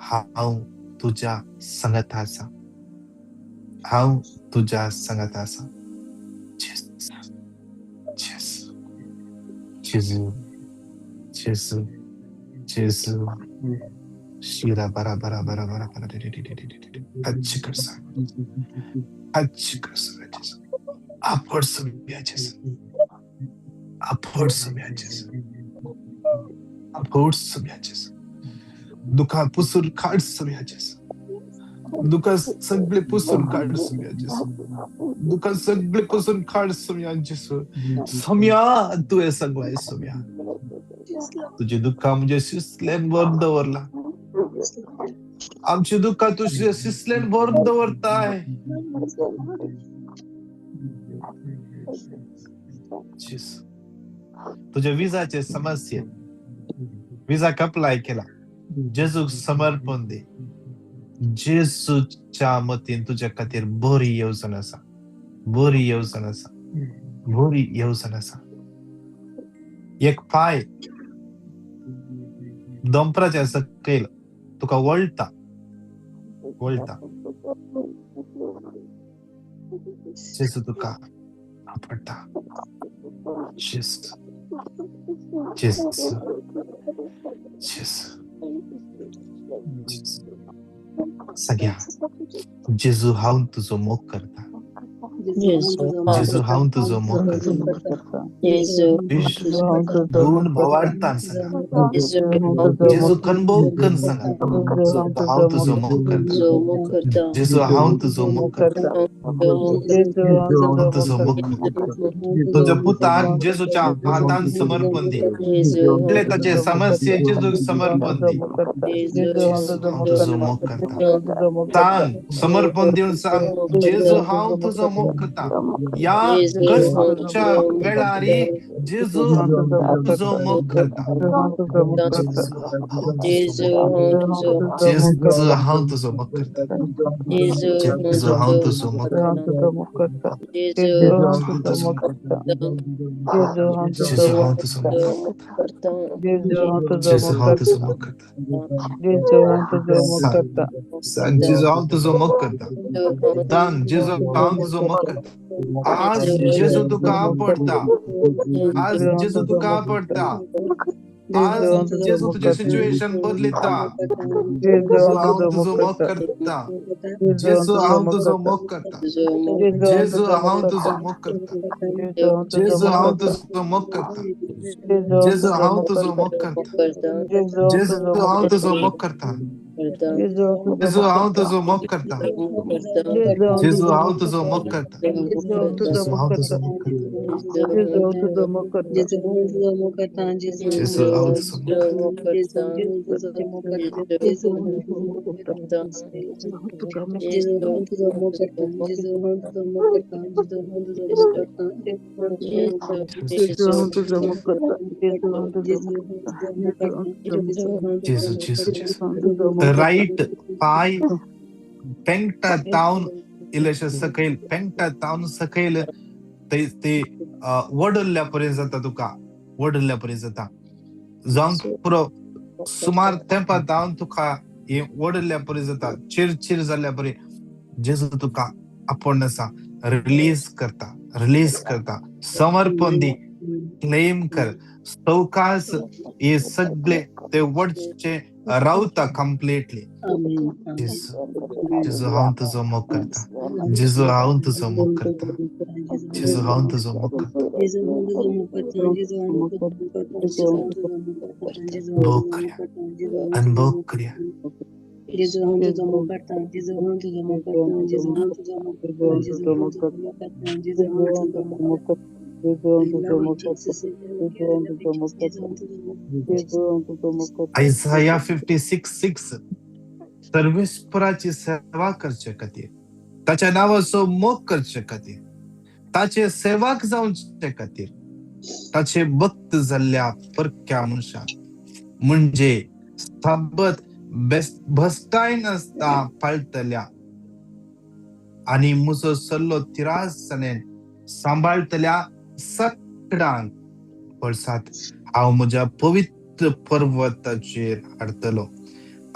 हांव तुज्या सांगाता आसा, हांव तुज्या सांगाता आसा. जेजू, जेजू, जेजू, जेजू. शिरा बारा बारा बारा बारा बारा. टच कर सा, टच कर सा जेजू. आफोड सम्या जेजू, आफोड सम्या जेजू, आफोड सम्या जेजू. दुखां पुसून काड सम्या जेजू, दुखां सगळे पुसून काड सम्या जेजू, दुखां सगळे पुसून काड सम्या जेजू. सम्या तुवें सांगलाय सम्या, तुजी दुख्खां म्हजे शिसलेन भरून दवरला, आमची दुख्खां तुजे शिसलेन भरून दवरताय. तुझ्या विजाचे समस्या, विजाक अप्लाय केला, जेजूक समर्पण दी. जेजूच्या मतीन तुज्या खातीर बरी येवजण आसा, बरी येवजण आसा, बरी येवजण आसा. एक पांय दोंपराच्या सकयल तुका वळटा, वळटा. जेजू तुका आपडटा. जेजू, जेजू, जेजू, जेजू. सगळ्या जेजू हांव तुजो मोग करता, जेजू हांव तुजो मोग करता. गुण भवार्थान सांगा, जेजू कनबोकन सांगा, हांव तुजो मोग करता, जेजू हांव तुजो मोग करता, हांव तुजो मोग करता. तुज्या पुताक जेजूच्या हातान समर्पण दी, ताचे समस्ये जेजूक समर्पण दी. हांव तुजो मोग करता. सांग, समर्पण दिवन सांग, जेजू हांव तुजो मोग करता. ह्या कश्टाच्या वेळार जेजू तुजो मोग करता. जेजू हांव तुजो मोग करता, जेजू हांव तुजो मोग करता, जेजू हांव तुजो मोग करता, जेजू हांव तुजो मोग करता. सांग जेजू हांव तुजो मोग करता. सांग जेजू हांव तुजो मोग करता. आज जेजू तुका आपडता, आज जेजू तुका आपडता, आज जेजू तुझे सिच्युएशन बदलिता. जेजू हांव तुजो मोग करता, जेजू हांव तुजो मोग करता, जेजू हांव तुजो मोग करता, जेजू हांव तुजो मोग करता, जेजू हांव तुजो मोग करता, जेजू हांव तुजो मोग करता, जेजू हांव तुजो मोग करता, जेजू हांव तुजो मोग करता, जेजू हांव तुजो मोग करता, जेजू हांव तुजो मोग करता. जेजू, जेजू, जेजू. राईट पाय पेंगटा तावन इल्लेशें सकयल, पेंगटा तावन सकयल ते वडल्ल्या पर्यंत जाता, तुका वडल्ल्या पर्यंत जाता. जावन पुरो सुमार तेंपा तावन तुका हे वडल्ल्या पर्यंत जाता, चिरचिर जाल्ल्या परी. जेजू तुका आपोवन आसा, रिलीज करता, रिलीज करता. समर्पण दी, क्लेम कर सवकास. हे सगळे ते वडचे रावता कंप्लीटली. जेजू हांव तुजो मोग करता, जेजू हांव तुजो मोग करता, जेजू हांव तुजो मोग करता. भोग करया, अनुभव करया. आयझाया 56:6. सर्वेस्पराची सेवा करचे खातीर, ताच्या नांवाचो मोग करचे खातीर, ताचे सेवाक जावचे खातीर, ताचे भक्त जाल्ल्या परक्या मनशाक म्हणजे साबत भस्टाय नासता पाळटल्या आनी म्हजो सल्लो तिरासणेन सांबाळटल्या सगळ्यांक पळसात हांव म्हज्या पवित्र पर्वताचेर हाडटलो.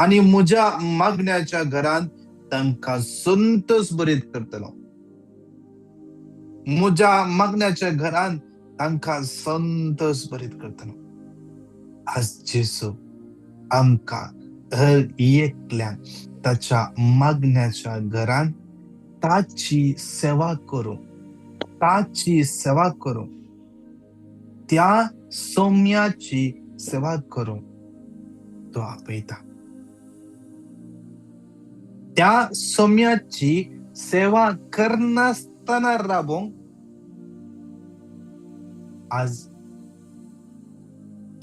आनी म्हज्या मागण्याच्या घरांत तांकां संतोष बरीत करतलो. म्हज्या मागण्याच्या घरांत तांकां संतोष बरीत करतलो. आज जेजू आमकां हर एकल्याक ताच्या मागण्याच्या घरांत ताची सेवा करूं, ताची सेवा करूं, त्या सौम्याची सेवा करूं तो आपयता. त्या सौम्याची सेवा करनासतना राबोवंक आज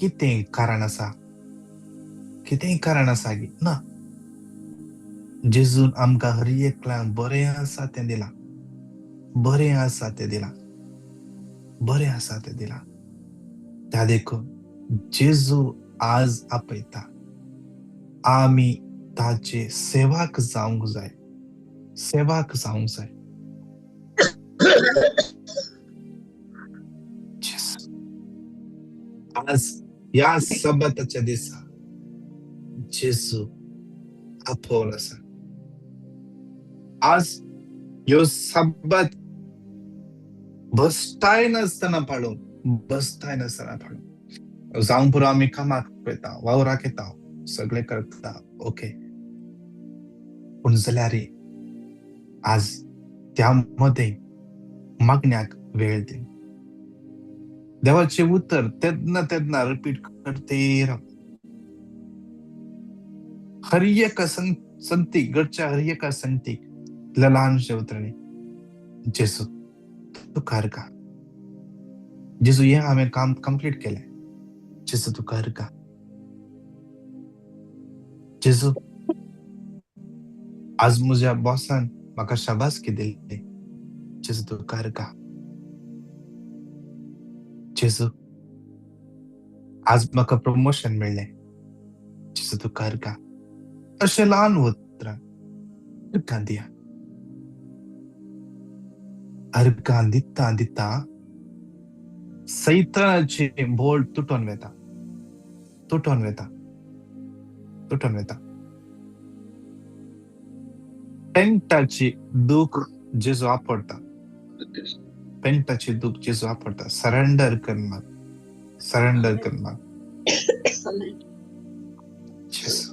कितें कारण आसा? कितें कारण आसा गी? ना. जेजून आमकां हर एकल्याक बरें आसा तें दिलां, बरें आसा तें दिलां, बरें आसा तें दिलां. त्या देखून जेजू आज आपयता, आमी ताचे सेवाक जावंक जाय, सेवाक जावंक जाय. आज ह्या सबाताच्या दिसा जेजू आपोवन आसा. आज ह्यो सबात बसताय नासतना पाळूंक, बसताय नासतना पाळूंक. जावं पुरो आमी कामाक वयता, वावराक येता, सगळें करता, ओके. पूण जाल्यार आज त्या मदें मागण्याक वेळ दी. देवाचें उतर तेन्ना तेन्ना रिपीट करते राव. हर एका संगतीक, घरच्या हर एका संगतीक ल्हानशा उतरांनी जेजू तुका अर्गां, जेजू हें हांवें काम कंप्लीट केलें, जेजू तुका अर्गां, जेजू आज म्हज्या बॉसान म्हाका शाबासकी दिल्ली, जेजू तुका अर्गां, जेजू आज म्हाका प्रमोशन मेळ्ळें, जेजू तुका अर्गां. अशें ल्हान उतरां अर्गां दिया. अर्गां दिता दिता सैतानाचे बोल तुटोन वता, तुटोन वता, तुटोन वता. पेंटाची दूख जेजू आपडता, पेंटाची दूख जेजू आपडता. Surrender करमाक, surrender करमाक. जेजू,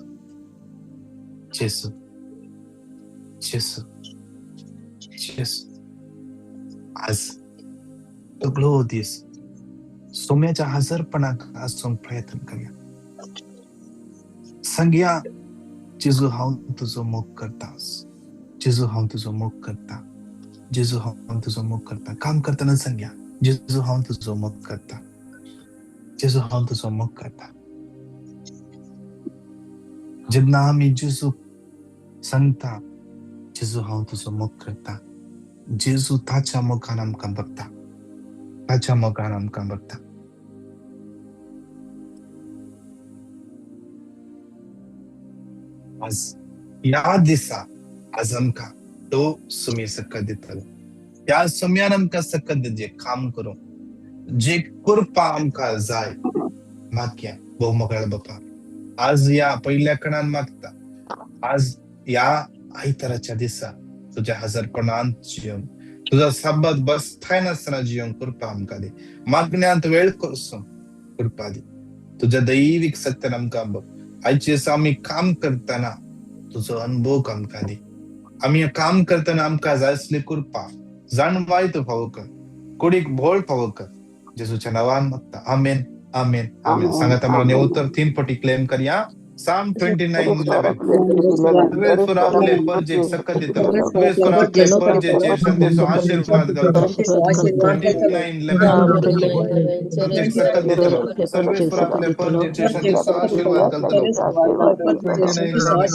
जेजू, जेजू, जेजू. आज सगळो दीस सोम्याच्या हजरपणाक आसूंक प्रयत्न करया. सांगया, जेजू हांव तुजो मोग करता, जेजू हांव तुजो मोग करता, जेजू हांव तुजो मोग करता. काम करतना सांगया, जेजू हांव तुजो मोग करता, जेजू हांव तुजो मोग करता. जेन्ना आमी जेजू सांगता जेजू हांव तुजो मोग करता, जेजू ताच्या मोगान आमकां बघता, ताच्या मोगान आमकां बघता. आज ह्या दिसा आज आमकां तो सुमी सकत दितलो. ह्या सुम्यान आमकां सकत दित जे काम करूं, जे कृपा आमकां जाय मागया. भोव मोगाळ बापा, आज ह्या पयल्या कणान मागता, आज ह्या आयताराच्या दिसा तुज्या हजरपणांत जियोंक, तुजो सब्बत बसताय नासतना जियोंक कृपा आमकां दी. मागण्यांत वेळ करसूं कृपा दी. तुज्या दैवीक सत्यान आमकां बघ. आयचे दिसा आमी काम करतना तुजो अनुभव आमकां दी. आमी काम करतना आमकां जाय आसली कृपा, जाणवाय तूं फावो कर, कुडीक भोळ फावो कर. जेजूच्या नांवान मागता, आमेन, आमेन, आमेन. सांगाता म्हणून हें उतर 3 फावटी क्लेम करया. Psalm 29:11. सर्वेस्पर आपले परजेक सकत दितलो, सर्वेस्पर आपले परजेचेर शांतीचो आशीर्वाद घालतलो. 29:11. परजेक सकत दितलो, सर्वेस्पर आपले परजेचेर शांतीचो आशीर्वाद घालतलो. 29:11.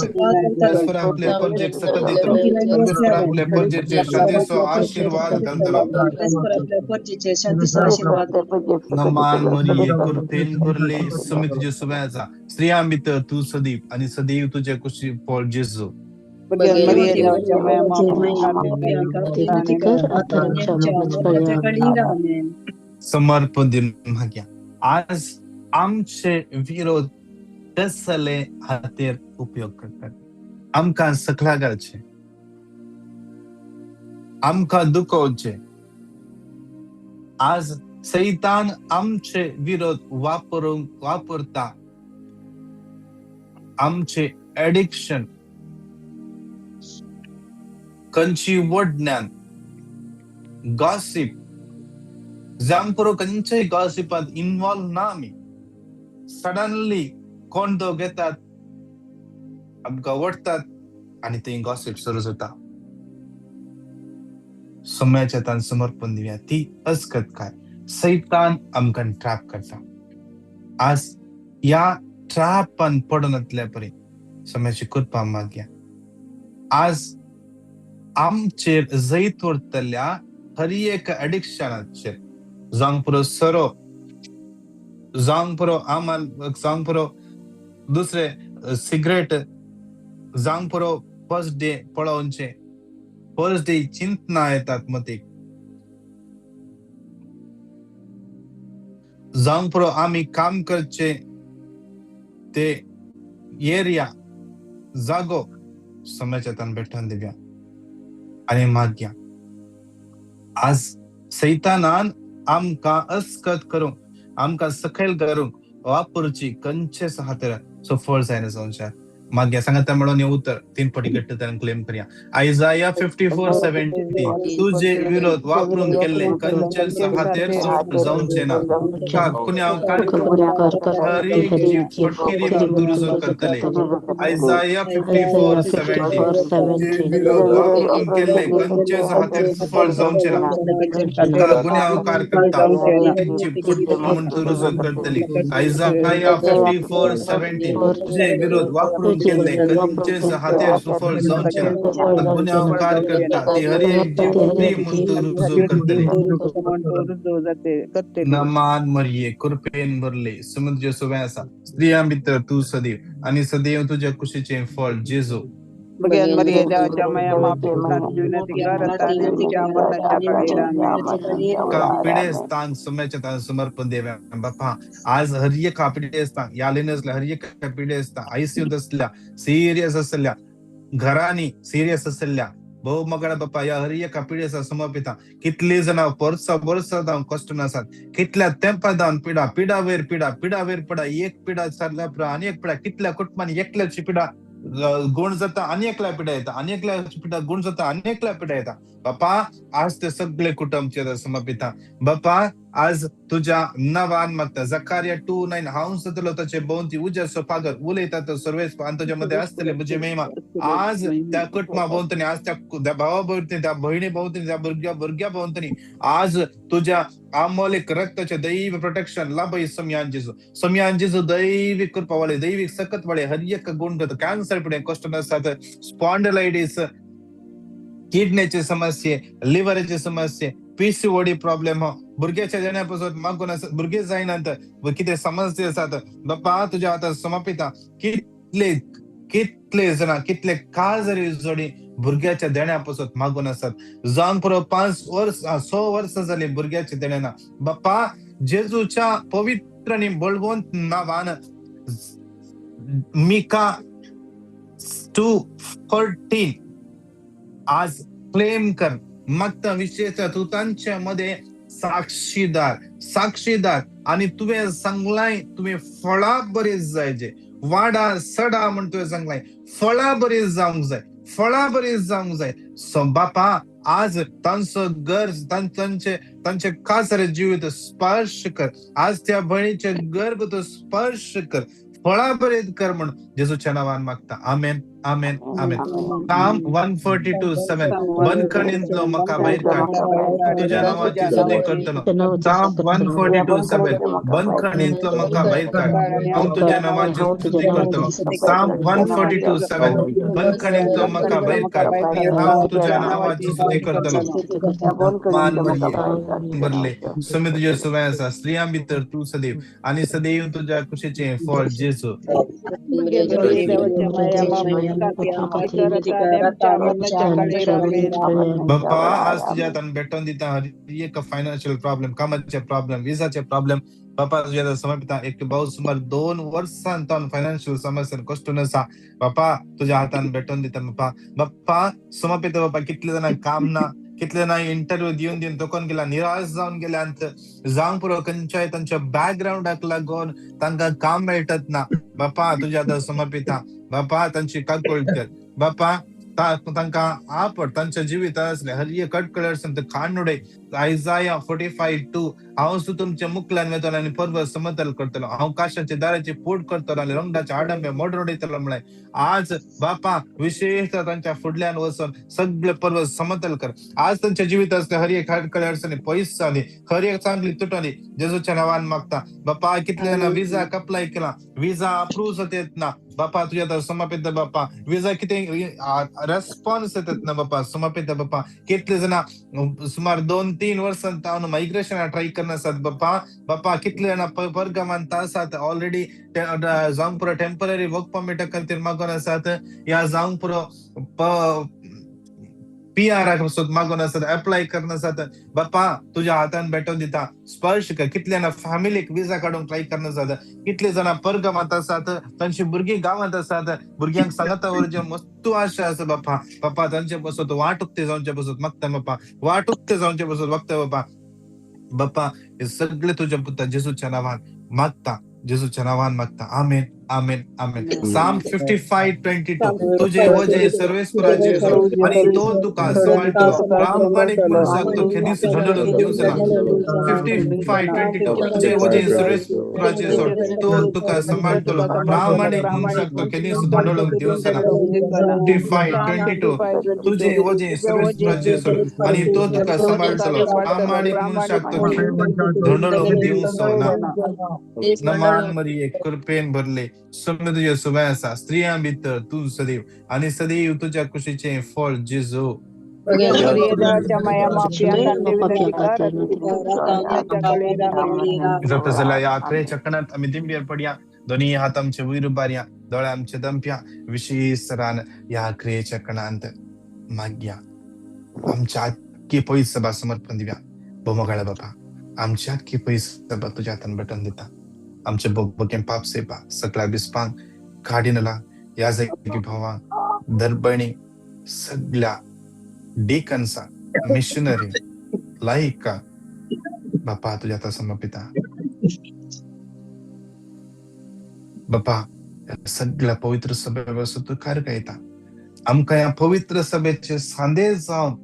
सर्वेस्पर आपले परजेक सकत दितलो, सर्वेस्पर आपले परजेचेर शांतीचो आशीर्वाद घालतलो. नमान मरिये कृपेन भरले, सुमी तुजे सुव्याचा, स्त्रियां भितर तूं सदीव आनी सदैव तुजे कुशी फळ जेजू. समर्पण दिन मागया. आज आमचे विरोध कसले खातीर उपयोग करतात. आमकां सकला घालचें, आमकां दुखोवचें. आज सैतान आमचे विरोध वापरूंक वापरता, आमचे एडिक्शन, खंयची वडज्ञान, गॉसिप, जावंक पुरो खंयच्याय गॉसिपांत इनवॉल्व ना आमी. सडनली कोण तो घेतात, आमकां वडटात आनी थंय गॉसिप सुरू जाता. सोम्याच्या तान समर्पण दिवया. ती अस्कत काय सैतान आमकां ट्रॅप करता. आज ह्या ट्रॅपान पडनातल्या परी सोम्याची कृपा मागया. आज आमचेर जैत व्हरतल्या हर एक एडिक्शनाचेर, जावंक पुरो सोरो, जावंक पुरो आमल, जावंक पुरो दुसरे सिगरेट, जावंक पुरो फर्स्ट डे पळोवचें, फर्स्ट डे चिंतना येतात मतीक, जावंक पुरो आमी काम करचे ते एरिया जागो समाजाच्या तान भेटून दिवया आनी मागया. आज सैतानान आमकां अस्कत करूंक, आमकां सकयल करूंक वापरची खंयचेच खातीर सफळ जायना जावच्या. मागया सांगता म्हणून हे उतर 3 पटी घट्ट तरेन क्लेम करया. आयजाया 54:17, तुजे विरोध वापरून केल्ले खंयचेच खातीर सफळ जावचें ना. गुन्यांवकार हर एक जीव फटकिरी म्हूण रुजू करतले. आयजाया 54:17, तुजे विरोध वापरून केल्ले खंयचेच खातीर सफळ जावचें ना. गुन्यांवकार करता तेंची फटकिरी म्हूण रुजू करतली. आयजाया 54:17, तुजे विरोध वापरून केल्ले खंयचेच खातीर सफळ जावचें ना. गुन्यांवकार करता ती हर एक जीव फटकिरी म्हूण रुजू करतली. नमान मरिये कृपेन भरले, समुद्र सुवे आसा, स्त्रियां भितर तूं सदैव आनी सदैव तुज्या कुशीचें फळ जेजू. पिडेस्तांक सोम्याच्या तान समर्पण देव्या बापा. आज हर एका पिडेस्तांक, ह्या लिनसल्या हर एका पिडेस्तांक, आयसीयूंत आसल्या, सिरियस आसल्या, घरांनी सिरियस आसल्या भोव मगडा बापा, ह्या हर एका पिडेस्तां समर्पिता. कितली जाणां वर्सां वर्सां जावन कश्ट आसात, कितल्या तेंपा जावन पिडा, पिडा वयर पिडा, पिडा वयर पिडा, एक पिडा सारल्या उपरांत आनी एक पिडा, कितल्या कुटुंबांनी एकल्याची पिडा गुण जाता आनी एकल्या पिडा येता, आनी एकल्याची पिडा गुण जाता आनी एकल्या पिडा येता. बापा आज ते सगळे कुटुंब समर्पिता. बापा आज तुज्या नांवान मागता. जकारिया 2:9, हांव जातलो ताचे भोंवती उज्याचो पागर उलयता तो सर्वेस आनी तुज्या मदें आसतले म्हजी महिमा. आज त्या कुटुंबा भोंवतणी, आज त्या भावा भोंवतणी, त्या भयणी भोंवतणी, त्या भुरग्या भोंवतणी आज तुज्या आमोलिक रक्ताचे दैवी प्रोटेक्शन लाभय सम्यान जेजू. सम्यान जेजू दैवी कृपा वाले, दैवीक सकत वाले हर एक गुण करता. कॅन्सर पिडे कश्ट आसात, स्पॉन्डिलायटीस, किडनीचे समस्ये, लिव्हराचे समस्ये, पीसीओडी प्रॉब्लेम, भुरग्याच्या देण्या पासून मागून आसा, भुरगे जायनात, कितें समस्या आसात बापा तुज्या हातांत समर्पिता. कितले कितले जाणां, कितले काळजारी जोडी भुरग्याच्या देण्या पासून मागून आसात. जावन पुरो 5 वर्सां 6 वर्सां जाली भुरग्याच्या देण्या ना. बापा जेजूच्या पवित्र आनी बळवंत नांवान मिका 2:14 आज क्लेम कर मागता. विशेष तूं तांच्या मध्ये साक्षीदार, साक्षीदार आनी तुवें सांगलाय तुवें फळां बरी जायचे, वाडा सडा म्हण तुवें सांगलाय, फळां बरी जावंक जाय, फळां बरी जावंक जाय. सो बापा आज तांचो गर्ज, तांचे तांचे कासारे जिवीत स्पर्श कर. आज त्या भयणीचे गर्भ तूं स्पर्श कर, फळां बरी कर म्हण जेजूच्या नांवान मागता. आमेन, आमेन, आमेन. Psalm 142:7, बंदखणींतलो म्हाका भायर काड, तुज्या नांवाची स्तुती करतलो. Psalm 142:7, बंदखणींतलो म्हाका भायर काड, हांव तुज्या नांवाची स्तुती करतलो. Psalm 142:7, बंदखणींतलो म्हाका भायर काड, हांव तुज्या नांवाची स्तुती करतलो. मान मरिये भरले, सुमी तुजे सुवे आसा, स्त्रियां भितर तूं सदैव आनी सदैव तुज्या कुशीचें फळ जेजू. बाप्पा आज तुझ्या हातान भेटोवन दिता हर एक फायनान्शियल प्रॉब्लेम, कामाचे प्रॉब्लेम, विजाचे प्रॉब्लेम. बाप्पा तुझ्या हातान समर्पिता. एक भाव सुमार 2 वर्सां तावन फायनान्शियल समस्या कश्टून आसा. बाप्पा तुझ्या हातान भेटोवन दिता. बाप्पा बाप्पा समर्पिता. बाप्पा कितले जाणांक काम ना, कितले जाणां इंटरव्यू दिवन दिवन थकून गेला, निराश जावन गेल्यात. जावंक पुरो खंयच्याय तांच्या बॅकग्रावंडाक लागून तांकां काम मेळटत ना. बाप्पा तुझ्या हातान समर्पिता. बाप्पा तांची काकूळ कर. बाप्पा तांकां आपड तांच्या जिवितांत आसले हर एक कटकळ काडून आयजाया 45:2 हांव सुद्दां तुमच्या मुखल्यान वेतलो आनी पर्वत समतल करतलो, हांव काशाचे दाराची पोट करतलो आनी रंगाचे आडंबे मोडून उडयतलो. म्हळें आज बापा विशेष तांच्या फुडल्यान वचून सगळे पर्वत समतल कर. आज तांच्या जिवित आसले हर एक अडकळे अडचणी पयस जाली, हर एक चांगली तुटली जेजूच्या नांवान मागता. बापा कितले जाणां विजाक अप्लाय केला, विजा अप्रूव जात येत ना. बापा तुझ्या हातान समर्पित. बापा विजा कितें रेस्पॉन्स येतात ना. बापा समर्पित. बापा कितले जाणां सुमार 2-3 वर्सां तावन मायग्रेशन ट्राय करना आसात. बापा बापा कितले जाणां परगामांत आसात ऑलरेडी जावंक पुरो टेंपररी वर्क परमिटा खातीर मागून आसात, या जावंक पुरो पीआर मागून आसात, अप्लाय करना आसात. बापा तुझ्या हातान भेटोवन दिता, स्पर्श कर. कितले जाणां फॅमिलीक विजा काडूंक ट्राय करना आसात, कितले जाणां परगामांत आसात, तांची भुरगीं गांवांत आसात, भुरग्यांक सांगता व्हरचे मस्तू आशा आसा. बापा बापा तांचे बसत वाट उक्ते जावचे बसत मागता. बापा वाट उक्ते जावचे बसत मागता. बापा बापा हे सगळे तुझ्या पुता जेजूच्या नांवान मागता, जेजूच्या नांवान मागता. आमेन आमेन आमेन. साम 55:22 तुझे वजे सर्वेस्पराचे आणि तो तुका सांभाळतलो, प्रामाणीक मनशाक तो खेदीस झंडळून दिवचो ना. 55:22 तुझे वजे सर्वेस्पराचे सोड, तो तुका सांभाळतलो, प्रामाणीक मनशाक तो खेदीस झंडळून दिवचो ना. 55:22 तुझे वजे सर्वेस्पराचे सोड आणि तो तुका सांभाळतलो, प्रामाणीक मनशाक तो झंडळून दिवचो ना. नमान मरिये कृपेन भरले, सौम्य तुझे सुबाय आसा, स्त्रियां भितर तूं सदैव आणि सदैव तुझ्या कुशीचे फळ जेजू. जाता जाल्यार ह्या आखरेच्या खणांत आमी दिंबेर पडया, दोनी हात आमचे वयर उबारया, दोळे आमचे दमप्या, विशेष ह्या आखरेच्या खणांत मागया. आमच्या आख्खी पयस सभा समर्पण दिवया. भोमगाळा बाबा आमच्या आख्खी पयस सभा तुज्या हातान भेटोवन दिता. आमचे बोगें पाप सेपा सगळ्या बिस्पांक काडिनला ह्या जागी भावांक दरबणी सगळ्या डिकन्सा मिशनरी लायका बापा तुझ्या हातान समर्पिता. बापा सगळ्या पवित्र सभे पासून तूं कारगायता. आमकां ह्या पवित्र सभेचे सांदेश जावन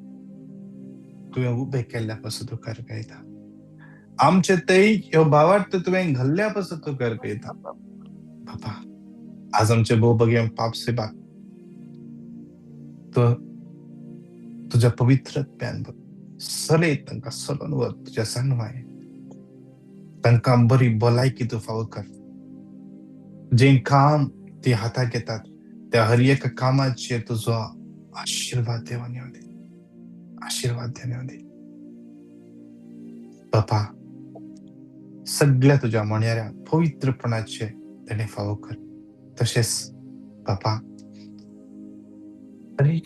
तुवें उबे केल्ल्या पासून तूं कारगायता. आमचे तै ह्यो भावार्थ तुवें घाल्ल्या पासून तूं करपयता. बापा आज आमचे भोव पाप सेवा तो तुझ्या पवित्र प्यान सलयत तांकां सलोन वर तुज्या सांडवाय तांकां बरी भलायकी तूं फावो कर. जें काम ती हाताक घेतात त्या हर एका कामाचेर तुजो आशिर्वाद देवान येवं दी, आशिर्वाद देवान येवं दी. बापा सगळ्या तुज्या म्हणयाऱ्या पवित्रपणाचे तेणें फावो कर. तशेंच बापा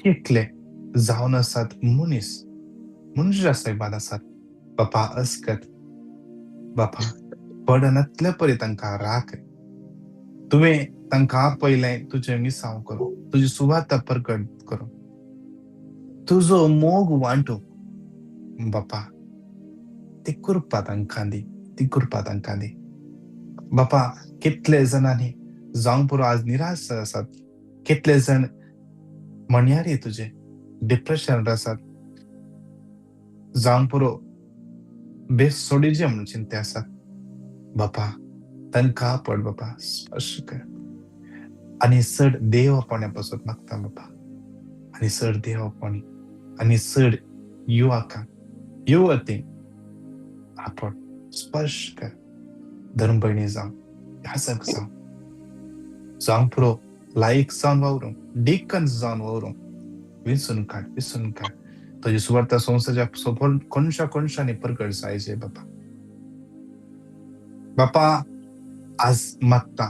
एकले जावन आसात मनीस मनशा सायबान आसात बापा अस्कत बापा पडनातल्या परी तांकां राख. तुवें तांकां आपयलें तुजें मिसांव करूं, तुजी सुवाता प्रकट करूं, तुजो मोग वांटूंक बापा ती कृपा तांकां दी, ती कृपा तांकां दी. बापा कितले जाणांनी जावंक पुरो आज निराश आसात, कितले जाण म्हणयारी तुजे डिप्रेशन आसात, जावंक पुरो बेस सोडिजे म्हणून चिंते आसात. बापा तांकां पड बापा स्पर्श कर आनी चड देवपण्या पासत मागता बापा, आनी चड देवपणी आनी चड युवकांक युवतींक आपण स्पर्श कर. धर्मभयणी जावं, याजक जावं, जावंक पुरो लायक जावन वावरूंक, डिकन्स जावन वावरूंक विंचून काड, विंचून काड. तुजी सुवार्ता संस्थेच्या कोनशा कोनशांनी प्रगट जायचे बापा. बापा आज मागता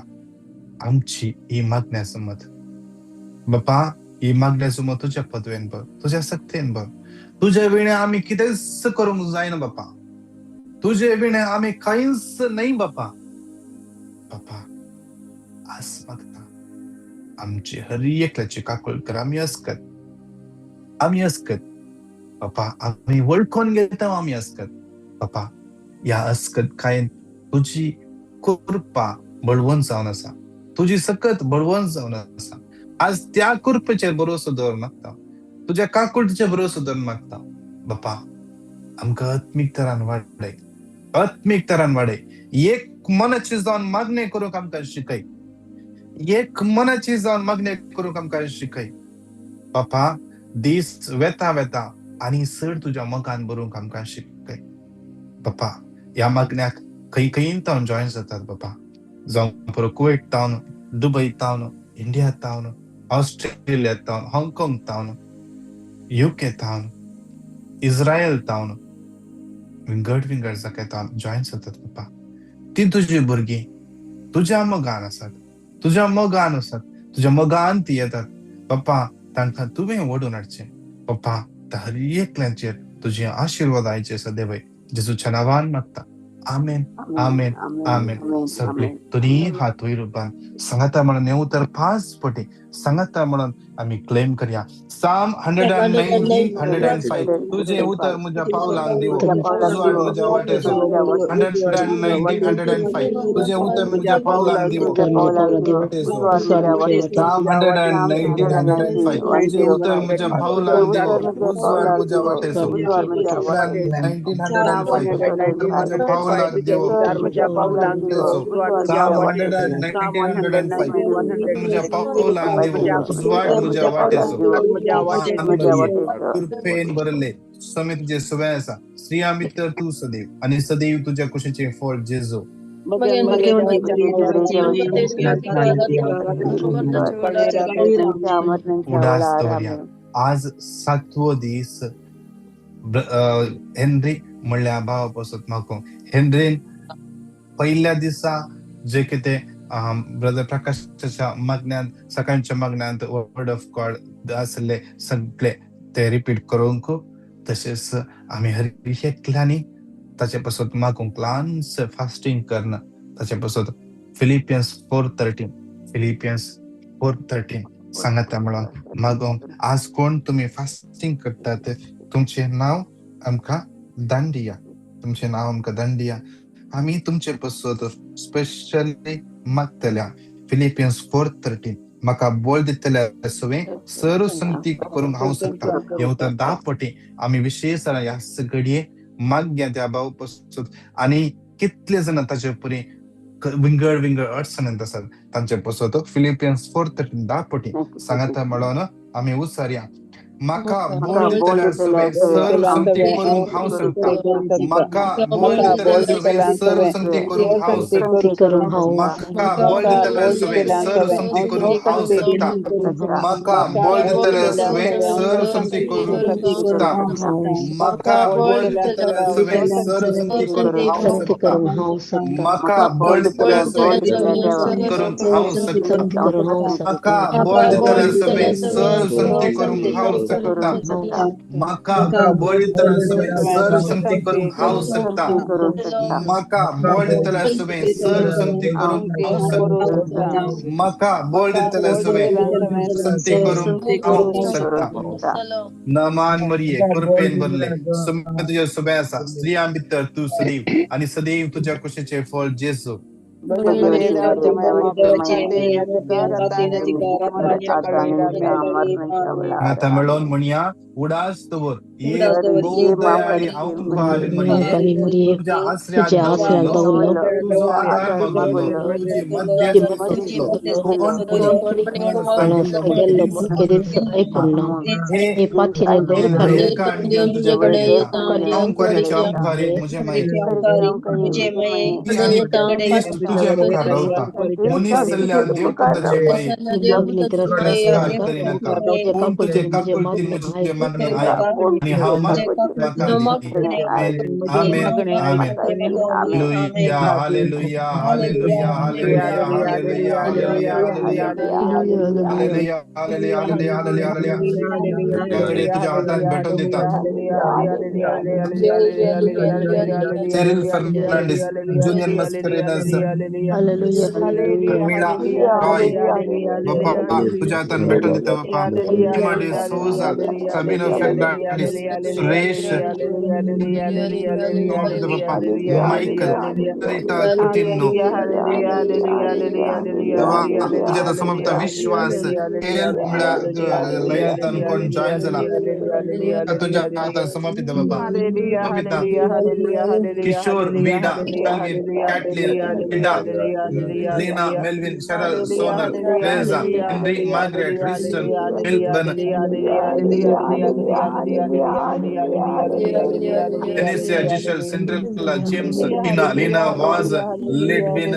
आमची ही मागण्या समज बापा, ही मागण्या सुमो तुज्या पदवेन भर, तुज्या सक्तेन भर. तुजे विणे आमी कितेंच करूंक जायना बापा, तुजे विणे आमी कांयच न्हय बापा. बापा, आज मागता आमची हर एकल्याची काकूळ कर. आमी अस्कत, आमी अस्कत बापा, आमी वळखून घेता आमी अस्कत बापा. ह्या अस्कत कांय तुजी कृपा बळवंत जावन आसा, तुजी सकत बळवंत जावन आसा. आज त्या कृपेचेर भरोसो दवर मागता, तुज्या काकुळटीचेर भरोसो दवर मागता बापा. आमकां आत्मीक तरान वाडय, आत्मीक तरान वाडय. एक मनाची जावन मागणें करूंक आमकां शिकय, एक मनाची जावन मागणें करूंक आमकां शिकय बापा. दीस वेता वेता आनी चड तुज्या मोगान बरोवंक आमकां शिकय बापा. ह्या मागण्याक खंय खंय तावन जॉयन जातात बापा, जावं पुरो कुवेट तावन, दुबय तावन, इंडिया तावन, ऑस्ट्रेलिया तावन, हाँगकाँग तावन, युके तावन, इस्रायल तावन, विंगड विंगड जाग्यार तावन जॉयन जातात बापा. ती तुजी भुरगीं तुज्या मोगान आसात, तुज्या मोगान आसात, तुज्या मोगान ती येतात बापा. तांकां तुवें ओडून हाडचें बापा. हर एकल्याचेर तुजे आशिर्वाद आयचे सदैव जेजूच्या नांवान मागता, आमेन, आमेन, आमेन. सगळे दोनी हात वयर रुपान सांगाता म्हणून हें उतर 5 पटी सांगाता म्हणून आमी क्लेम करया. Psalm 119, 105. तुझे उतर म्हज्या पावलांक दिवो, उजवाड म्हज्या वाटेचो. 119, 105. तुझे उतर म्हज्या पावलांक दिवो, वाटेचो. Psalm 119, 105. तुझे उतर म्हज्या पावलांक दिवो, उजवाड म्हज्या वाटेचो. 119, 105. उतर म्हज्या पावलांक दिवो, वाटेचो. Psalm 119, 105. म्हज्या पावलांक दिवो, उजवाड म्हज्या वाटेचो. कृपेन भरले समय तुझे सवय आसा, स्त्रिया मित्र तूं सदैव आनी सदैव तुज्या कुशीचें फळ जेजू. उडास दवरया. आज 7वो दीस हेनरी म्हणल्यार भावा पासत मागूंक. हेनरीन पयल्या दिसा जे कितें ब्रदर प्रकाशाच्या मागण्यांत, सकाळच्या मागण्यांत वर्ड ऑफ गॉड आसले सगळे ते रिपीट करूंक, तशेंच आमी हर एकल्यांनी ताचे पासत मागूंक ल्हानशें फास्टींग करणं ताचे पासत. फिलिपियन्स 4:13, फिलिपियन्स 4:13 सांगाता म्हणून मागूंक. आज कोण तुमी फास्टींग करतात, तुमचें नांव आमकां दांडिया, तुमचें नांव आमकां दांडिया. आमी तुमचे पासत स्पेशली मागतल्या. फिलिपियन्स 4:13 म्हाका बळ दितल्या सवें सर संगती करूंक हांव शकता. हें उतर 10 पटी आमी विशेश ह्या घडये मागया त्या भाव पासत. आनी कितले जाण ताचे परी विंगड विंगड अडचणींत आसात तांचे पासत फिलिपियन्स 4:13 10 पटी सांगाता म्हणून आमी उचारया. म्हाका बळ दितल्या सवें सर संगती करूंक हांव शकता. म्हाका बळ दितल्या सवें सर संगती करूंक हांव शकता. म्हाका बळ दितल्या सवें सर संगती करूंक हांव शकता. म्हाका बळ दितल्या सवें सर संगती करूंक शकता. म्हाका बळ दितल्या सवें सर संगती करूंक हांव शकता. म्हाका बळ दितल्या सवें करूंक हांव शकता. म्हाका बळ दितल्या सवें सर संगती करूंक हांव शकता. म्हाका बळ दितल्या सवें सर संगती करूंक हांव शकता. म्हाका बळ दितल्या सवें सर संगती करूंक हांव शकता. म्हाका बळ दितल्या सवें संगती करूंक हांव शकता. नमान मरिये, कृपेन भरले समय तुज्या सभे आसा, स्त्रियां भितर तूं सदैव आनी सदैव तुज्या कुशीचें फळ जेजू. आतां मेळोवन म्हणया, उडास दवर भोव दयाळी अहंकारी मरिये, तुज्या आसऱ्याक दवरलो, तुजो आधार मागलो, तुजी मध्यस्थी सोदलो, कोण गेल्लो म्हूण केदींच आयकूंक ना. हे धैर्यकारण घेवन तुजे कडेन येता, अहंकाराचे अहंकारी म्हजे माये, आनी क्रिस्त तुजे मुखार रावता मनीस जाल्ल्यान देवपुताचे माये तिरस्कार करिनाका पूण तुजे काकुळटीन म्हजें मागणें आयक आनी हांव म्हाका दी. आमेन आमेन. Hallelujah hallelujah hallelujah hallelujah hallelujah hallelujah hallelujah hallelujah hallelujah hallelujah hallelujah hallelujah. तुझ्याकडे तुझ्या हातान भेटून दिता. Cyril Fernandes, Junior Mascarenhas, Mila Roy, बाप्पा तुझ्या हातान भेटून दिता बाप्पा. हिमा Souza, Sabino Fernandes, Suresh बाप्पा, मायकल, रिटा कुटिन्नो, देवा तुझ्या हातात समर्पित विश्वास केल लयनांत कोण जॉईन जाला तुझ्या हातात समर्पित बाप्पा. समर्पित Kishore, Veeda, Calvin, Kathleen, Ida, Leena, Melvin, Cheryl, Sonal, Reza, Henry, Margaret, Riston, Milburn, Denicia, Giselle, Cinderella, James, Tina, Lena, Vaz, Lidwin,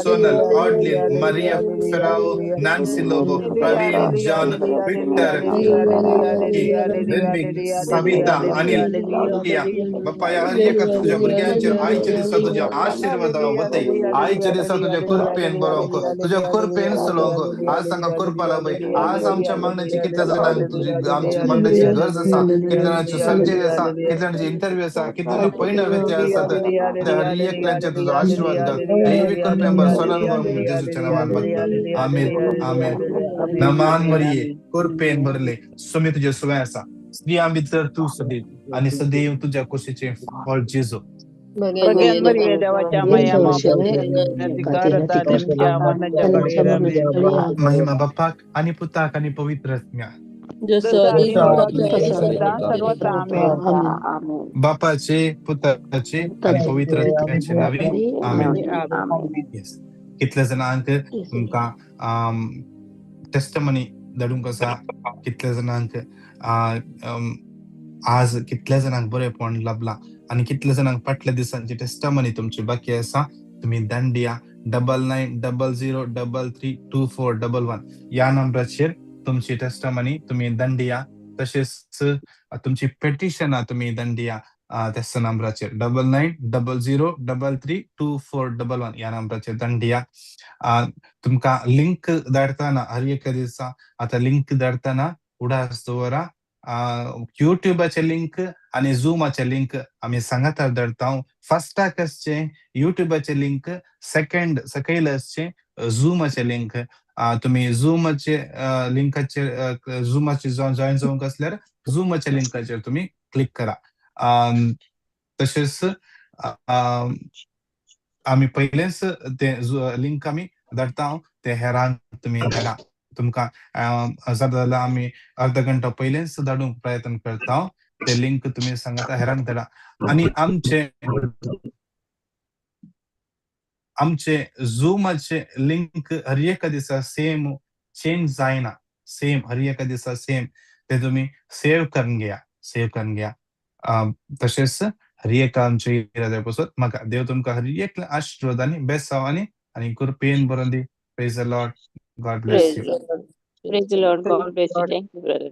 Sonal, Audlin, Maria Ferrao, Nancy Lobo, Praveen, John, Victor, Renwick, Savita, Anil, Tia. बाप्पा ह्या हर एका तुझ्या भुरग्यांचेर आयच्या दिसा तुझ्या आशीर्वाद वतय. आयच्या दिसा तुझ्या कृपेन बरोवंक, तुझ्या कृपेन चलोवंक आज तांकां कृपा लाभय. आज आमच्या मागण्याची कितल्या जाणांक तुजी आमची मागण्याची गरज आसा, कितल्या जाणांची सर्जरी आसा, कितल्या जाणांची इंटरव्यू आसा, कितल्या जाणांची पयण व्यत्यय आसात, त्या हर एकल्यांचेर तुजो आशीर्वाद घाल. देवी कृपेन बर सोलन जेजूच्या नांवान मागता. आमेन आमेन. नमान मरिये, कृपेन भरले, स्वामी तुजे सुवे आसा. स्त्रियां भितर तूं सदैव आनी सदैव तुज्या कुशीचें फळ जेजू. महिमा बाप्पाक आनी पुताक आनी पवित्र आत्म्याक. बापाचे, पुताचे आनी पवित्र आत्म्याचे नांवी आमेन. येस. कितल्या जाणांक तुमकां टेस्टमनी धाडूंक आसा, कितल्या जाणांक आज कितल्या जाणांक बरेपण लाभलां आनी कितल्या जाणांक फाटल्या दिसांची टेस्टमनी तुमची बाकी आसा, तुमी दांडिया 9900332411 ह्या नंबराचेर तुमची टेस्टमनी तुमी दांडिया. तशेंच तुमची पेटिशनां तुमी दांडिया त्याच नंबराचेर 9900332411 ह्या नंबराचेर दांडिया. तुमकां लिंक धाडटना हर एका दिसा आतां लिंक धाडटना उडास दवरा, युट्युबाचे लिंक आनी झुमाचे लिंक आमी सांगातार धाडटा. फर्स्टाक आसचें युट्युबाचे लिंक, सेकंड सकयल आसचें झुमाचे लिंक. तुमी झुमाचे लिंकाचेर झुमाचेर जॉयन जावंक आसल्यार झुमाच्या लिंकाचेर तुमी क्लिक करा. तशेंच आमी पयलेंच ते लिंक आमी धाडटा, ते हेरांक तुमी धाडा. तुमकां जाता जाल्यार आमी अर्द घंटो पयलेंच धाडूंक प्रयत्न करता, ते लिंक तुमी सांगता हेरांक धाडा. आनी आमचे आमचे झुमाचे लिंक हर एका दिसा सेम चेंज जायना, सेम हर एका दिसा सेम, ते तुमी सेव करून घेया, सेव करून घेया. तशेंच हर एका आमचे इराद्या पसून म्हाका देव तुमकां हर एकल्या आशिर्वाद आनी बेसांव आनी आनी कृपेन भरून दी. Praise the Lord. God bless Praise you. the Lord. Praise the Lord. God bless you. Thank you, brother.